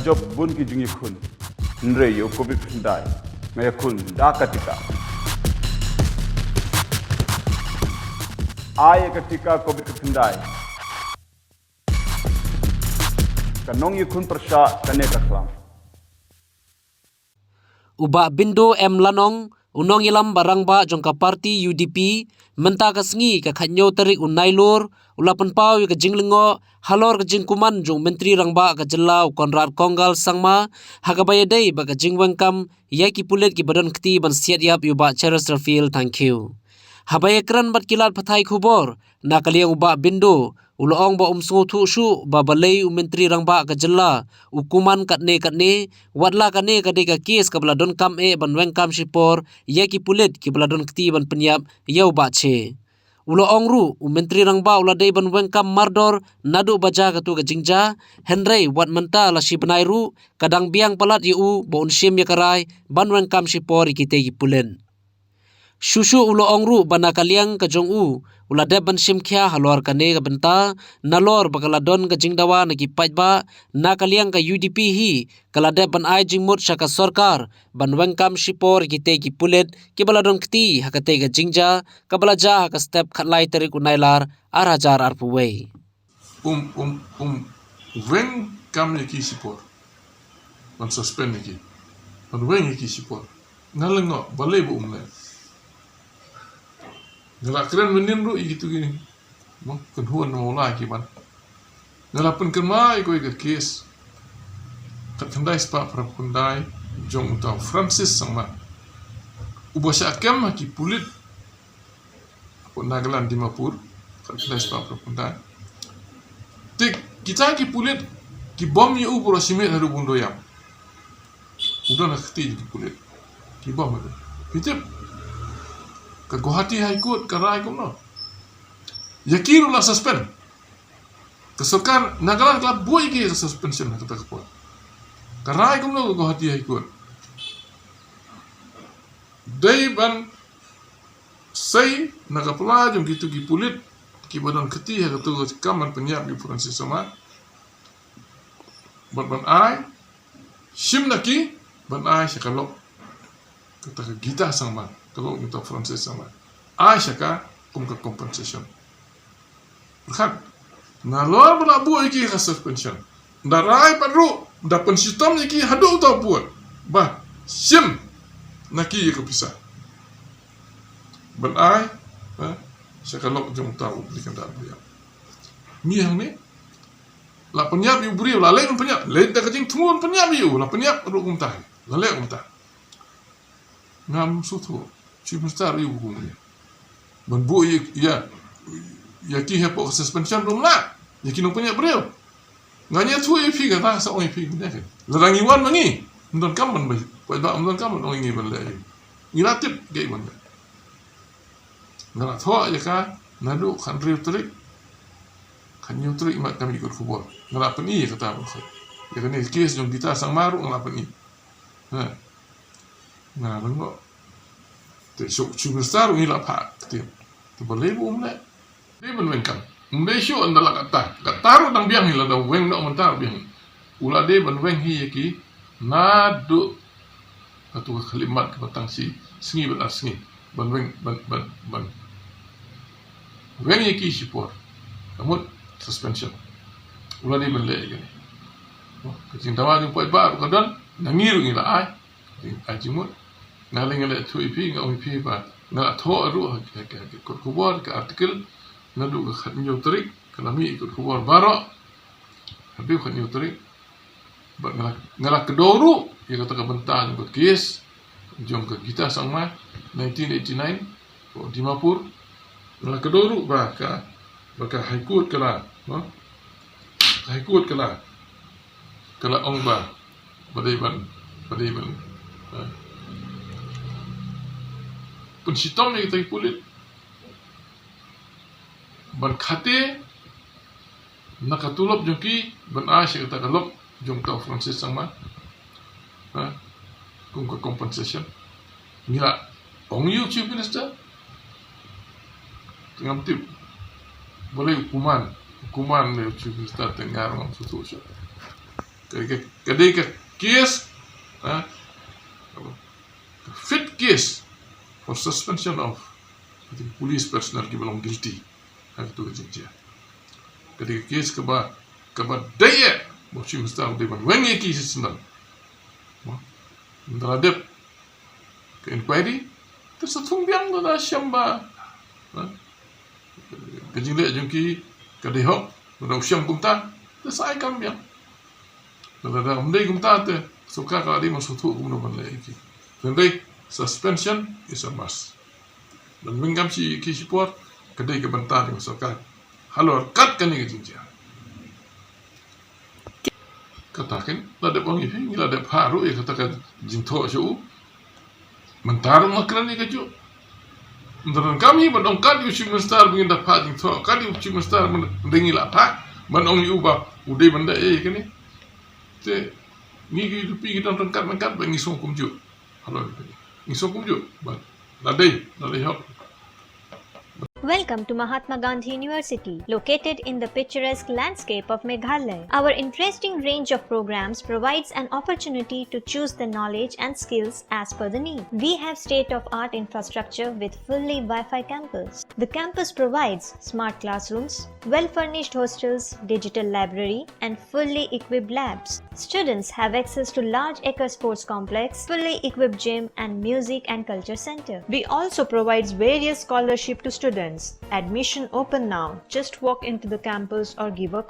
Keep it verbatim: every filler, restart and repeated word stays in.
Jop bun ki jingïakhun. Hynrei ïa u covid khyndai nga ïakhun da ka tika. Ai ïa ka tika covid khyndai. Ka nongïakhun pyrshah kane ka khlam. U Bah Bindo M Lanong, u nongïalam ba rangbah jong ka party U D P, mynta ka sngi ka khathynñiew tarik u Nailur, u la pynpaw ïa ka jinglyngngoh halor ka jingkuman jong u Myntri Rangbah ka jylla u Conrad Kongkal Sangma, ha kaba ïadei bad ka jingweng kam ïa ki pulit kiba don kti ban siat ïap ïa u Bah Cheres Raphael Thangkhiew. Haba ïakren bad ki lad pathai khubor, na ka liang u Bah Bindo, u la ong ba um sngewthuh shuh ba balei u Myntri Rangbah ka jylla u kuman katne katne, watla kane ka dei ka kes kaba la donkam eh ban weng kam shipor ïa ki pulit kiba la don kti ban pynïap ïa u Bah Che. U la ong ruh, u Myntri Rangbah u la dei ban weng kam mardor naduh ba jia katu ka jingjia, hynrei wat mynta la shi bnai ruh, ka dang biang palat ïa u ba un shim ïa ka rai ban weng kam shipor ïa kitei ki pulit. Shuh shuh u la ong ruh ba na ka liang ka jong u, u la dep ban shim khia halor kane ka bynta, nalor ba ka la don ka jingdawa na ki paidbah, na ka liang ka U D P hi, ka la dep ban ai jingmut sha ka sorkar ban weng kam shipor ïa kitei ki pulit kiba la don kti ha katei ka jingjia kaba la jia ha ka step khatlai tarik u Nailar ar hajar arphew wei. Um, um, um, weng kam ïa ki shipor. Ban suspend ïa ki. Ban weng ïa ki shipor. Nga lyngngoh, balei ba um leh. Nga la kren mynnin ruh ïa kitu ki. Mo, kynhun na mawla ki ban. Nga la pynkynmaw ïa ko ïa ka kes. Khatkhyndai spah phra khyndai jong uta u Francis Sangma. Uba shah kem ha ki pulit. Hapoh Nagaland Dimapur, khatkhyndai spah phra khyndai. Te kita ki pulit, ki bom ïa u baroh shimet haduh bun doyam. U don ha kti ki pulit. Ki bom ïa u. Phi tip. Ka Guwahati High Court, ka rai kumno. Ïa ki ruh la suspend. Ka sorkar Nagaland ka la buh ïa ki ka suspension ha kata ka por. Ka rai kumno ka Guwahati High Court. Dei ban sei na ka pla jong kitu ki pulit kiba don kti ha katu ka kam ban pynïap ïa u Francis Sangma. Bad ban ai shim na ki ban ai sha ka lok kata ka Gita Sangma, ka lok uta u Francis Sangma. Ai sha ka kum ka compensation. Pyrkhat. Nalor ba la buh ïa ki ka suspension. Da rai pat ruh, da pynshitom ïa ki haduh uta u pud. Ba shim na ki ïa ka pisa. Ban ai, eh, sha ka lok jong uta u bri kynda bri. Ngi hangne la pynïap ïa u briew, la leit ban pynïap, leit da ka jingthmu ban pynïap ïa u, la pynïap ruh kumta. La leh kumta. Ngam sngewthuh. Chief Minister ïa u kum ïa. Ban buh ïa, ïa, ïa ki hapoh ka suspension ruh ym lah. Ïa ki nongpynïap briew. Nga ïathuh ïa phi kata, sa ong ïa phi kata. Lada ngi wan ma ngi. Ym donkam ban bai. Paidbah ym donkam ban ong ïa ngi ban leh ïa. Ngi la tip kaei ban leh. Nga la thoh ïa ka naduh khathynriew tarik. Khathynñiew tarik ma kam ïa kot khubor. Nga la pyni ïa kata ban khot. Ïa kane ka kes jong Gita Sangma ruh nga la pyni. Ha. Nga lyngngoh. Te shu, shu Minister ruh ngi la phah ktien. Te balei ba um leh. Dei ban weng kam. Um dei shu ynda la katta. Katta ruh dang biang hi, lada weng noh mynta biang hi. U la dei ban weng hi ïa ki naduh katu ka khyllipmat kaba tang shi sngi bad ar sngi. Ban weng, ban, ban, ban weng ïa ki shipor. Ka mut suspension. U la dei ban leh ïa kane. Ka jingdawa jong paidbah ruh ka don, na ngi ruh ngi la ai. Ai jingmut. Nga leh, nga leh thuh ïa phi, nga ong ïa phi ba nga la thoh ruh ha, ha, ha, ha kot khubor, ka article, naduh ka khathynñiew tarik, ka la mih kot khubor baroh. Haduh khathynñiew tarik. Bad nga la, nga la kdew ruh ïa kata ka bynta jong ka kes jong ka Gita Sangma, nineteen eighty-nine, hapoh Dimapur. Nga la kdew ruh ba ka, ba ka High Court ka la, no? Ka High Court ka la, ka la ong ba, ba dei ban, ba dei ban, eh, pynshitom ïa kita ki pulit ban khate na ka tulop jong ki ban ai sha kata ka lok jong uta u Francis Sangma. Ha? Kum ka compensation. Ngi la ong ïa u Chief Minister. Te ngam tip balei u kuman, u kuman ïa u Chief Minister te nga ruh ngam sngewthuh shuh. Ka, ka, ka dei ka case, ha, ka fit case for suspension of, I think, police personnel kiba long guilty ha katu ka jingjia. Ka dei ka case kaba, kaba dei eh ba u Chief Minister u dei ban weng ïa ki shisien. Mo, ynda la dep ka inquiry, te sa thung biang lada shem ba, ha, ka jingleh jong ki ka dei hok, lada u shem kumta, te sa ai kam biang. Lada ym dei kumta te sorkar ka la dei ban sngewthuh kumno ban leh ïa ki. Hynrei suspension is a must. Ban weng kam shi, ki shipor, ka dei ka bynta jong sorkar halor kat kane ka jingjia. Kata kein, la dep ong ïa phi, ngi la dep phah ruh ïa kata ka jingthoh sha u. Mynta ruh nga kren ïa kajuh. Ym don kam hi ban ong kat ïa u Chief Minister ba ngin da phah jingthoh, kat ïa u Chief Minister ban dei ngi la phah ban ong ïa u ba u dei ban da ïa kane. Te ngi ki U D P ngi don ryngkat ryngkat ba ngi sngewthuh kumjuh. Halor ngi sngewthuh kumjuh ba la dei, la dei hok. Welcome to Mahatma Gandhi University, located in the picturesque landscape of Meghalaya. Our interesting range of programs provides an opportunity to choose the knowledge and skills as per the need. We have state-of-art infrastructure with fully Wi-Fi campus. The campus provides smart classrooms, well-furnished hostels, digital library, and fully equipped labs. Students have access to large acre sports complex, fully equipped gym, and music and culture center. We also provides various scholarship to students. Admission open now. Just walk into the campus or give a